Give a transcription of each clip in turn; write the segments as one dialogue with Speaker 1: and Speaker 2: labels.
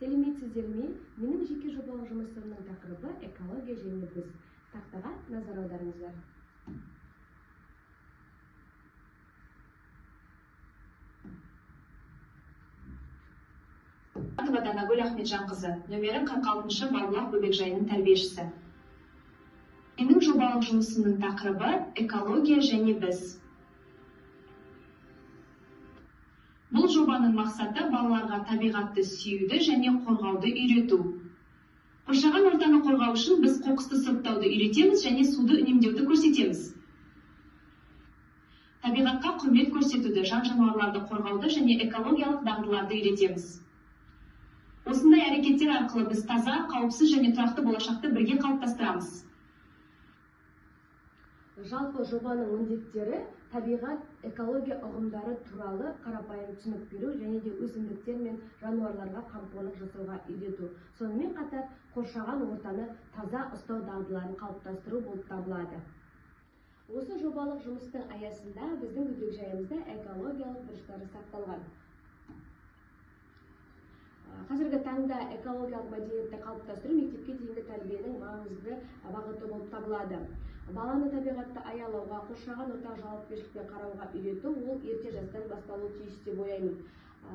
Speaker 1: Сәлеметсіздер ме? Менің жеке жобалық жұмысымның тақырыбы экология және біз. Тақтаға назар аударыңыздар.
Speaker 2: Данагүл Ахметжанқызы, нөмірі 46-шы балалар бөбекжайының тәрбиешісі. Менің жобалық жұмысымның тақырыбы экология және біз. Бұл жобаның мақсаты балаларға табиғатты сүюді және қорғауды үйрету. Қоршаған ортаны қорғау үшін біз қоқысты сұрыптауды үйретеміз және суды үнемдеуді көрсетеміз. Табиғатқа құрмет көрсетуді, жан-жануарларды қорғауды және экологиялық дағдыларды үйретеміз. Осындай әрекеттер арқылы біз таза, қауіпсіз және тұрақты болашақты бірге қалыптастырамыз.
Speaker 1: Жалпы жобаның міндеттері табиғат, экология ұғымдары туралы қарапайым түсінік беру және де өсімдіктер мен жануарларға қамқорлық жасауға үйрету. Сонымен қатар қоршаған ортаны таза ұстау дағдыларын қалыптастыру болып табылады. Осы жобалық жұмыстың аясында біздің бөбекжайымызда экологиялық бұрыштары сақталған. Қазіргі таңда экологиялық мәдениетті қалыптастыру мектепке дейінгі тәрбиенің маңызды бағыты болып табылады. Баланы табиғатты аялауға, қоршаған ортаға жауапкершілікпен қарауға үйрету ол ерте жастан басталуы тиіс деп ойлаймын.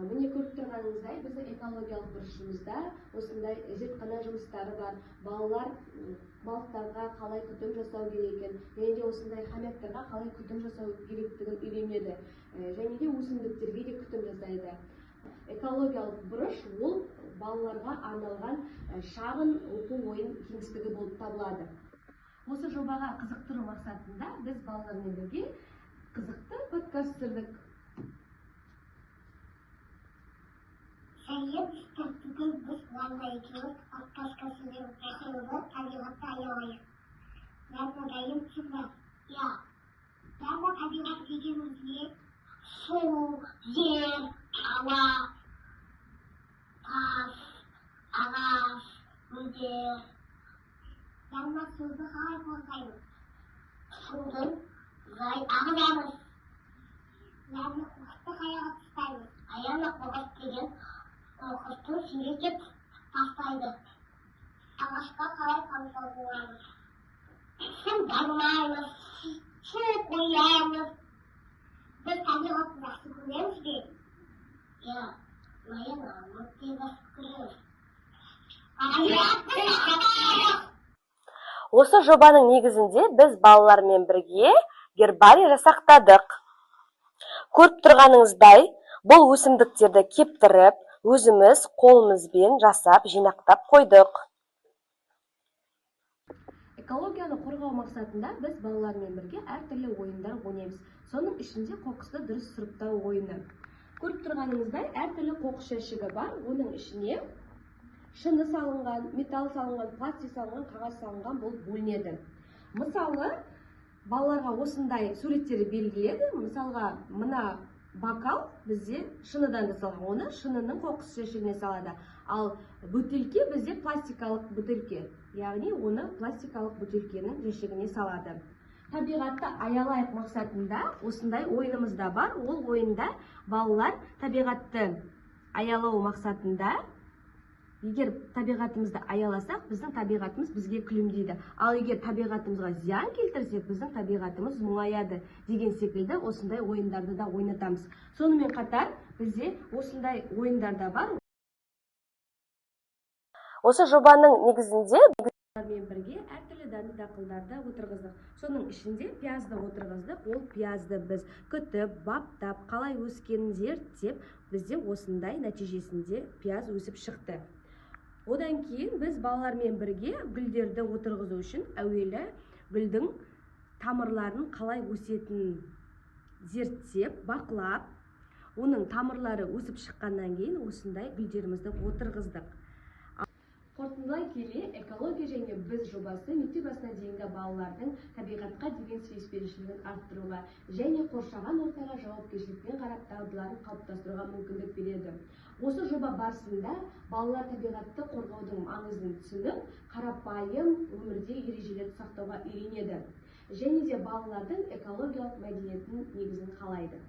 Speaker 1: Міне көріп тұрғаныңыздай, біздің экологиялық бұрышымызда осындай зертхана жұмыстары бар. Балалар балықтарға қалай күтім жасау керек екен, және де осындай хомяктарға қалай күтім жасау керектігін үйренеді, және де өсімдіктерге де күтім жасайды. Экологиялық бұрыш ол балаларға арналған шағын оқу ойын кеңістігі болып табылады. Осы жобаға қызықтыру мақсатында біз балалармен бірге қызықты подкаст түсірдік.
Speaker 3: Сәлем, бүгін біз Ланна екеуміз подкастқа түсірген тақырыбы табиғатты аялайық. Ланна, дайынсың ба? Иә. Ланна, табиғат дегеніміз не? Су, жер, ауа, тас, ағаш, гүлдер. Ланна, суды қалай қорғаймыз? Суды жай ағызамыз. Ланна, қоқысты қаяға тастаймыз? Аяна, қоқыс деген қоқысты сүйретіп тастайды. Ағашқа қалай қамқор боламыз? Сындырмаймыз, су қоямыз. Біз табиғатты жақсы көреміз бе? Иә, Маяна, өте жақсы көреміз. Табиғатты сақтайық!
Speaker 1: Осы жобаның негізінде біз балалармен бірге гербарий жасақтадық. Көріп тұрғаныңыздай, бұл өсімдіктерді кептіріп, өзіміз қолымызбен жасап, жинақтап қойдық. Экологияны қорғау мақсатында біз балалармен бірге әртүрлі ойындар ойнаймыз. Соның ішінде қоқысты дұрыс сұрыптау ойыны. Көріп тұрғаныңыздай, әртүрлі қоқыс жәшігі бар. Оның ішіне шыны салынған, металл салынған, пластик салынған, қағаз салынған болып бөлінеді. Мысалы, балаларға осындай суреттері белгіледі. Мысалға, мына бокал бізде шыныдан жасалған, оны шынының қоқыс жәшігіне салады. Ал бөтелке бізде пластикалық бөтелке, яғни оны пластикалық бөтелкенің жәшігіне салады. Табиғатты аялайық мақсатында осындай ойынымыз да бар. Ол ойында балалар табиғатты аялау мақсатында, егер табиғатымызды аяласақ, біздің табиғатымыз бізге күлімдейді. Ал егер табиғатымызға зиян келтірсек, біздің табиғатымыз мұңаяды деген секілді осындай ойындарды да ойнатамыз. Сонымен қатар бізде осындай ойындар да бар.
Speaker 4: Осы жобаның негізінде
Speaker 1: бірге әртүрлі дәнді дақылдарды отырғыздық. Соның ішінде пиязды отырғыздық. Ол пиязды біз күтіп, баптап, қалай өскенін зерттеп, бізде осындай нәтижесінде пияз өсіп шықты. Одан кейін біз балалармен бірге гүлдерді отырғызу үшін әуелі гүлдің тамырларын қалай өсетінін зерттеп, бақылап, оның тамырлары өсіп шыққаннан кейін осындай гүлдерімізді отырғыздық. Қорытындылай келе, экология және біз жобасы мектеп жасына дейінгі балалардың табиғатқа деген сүйіспеншілігін арттыруға және қоршаған ортаға жауапкершілікпен қарап дағдыларын қалыптастыруға мүмкіндік береді. Осы жоба барысында балалар табиғатты қорғаудың маңызын түсініп, қарапайым өмірде ережелерді сақтауға үйренеді және де балалардың экологиялық мәдениетінің негізін қалайды.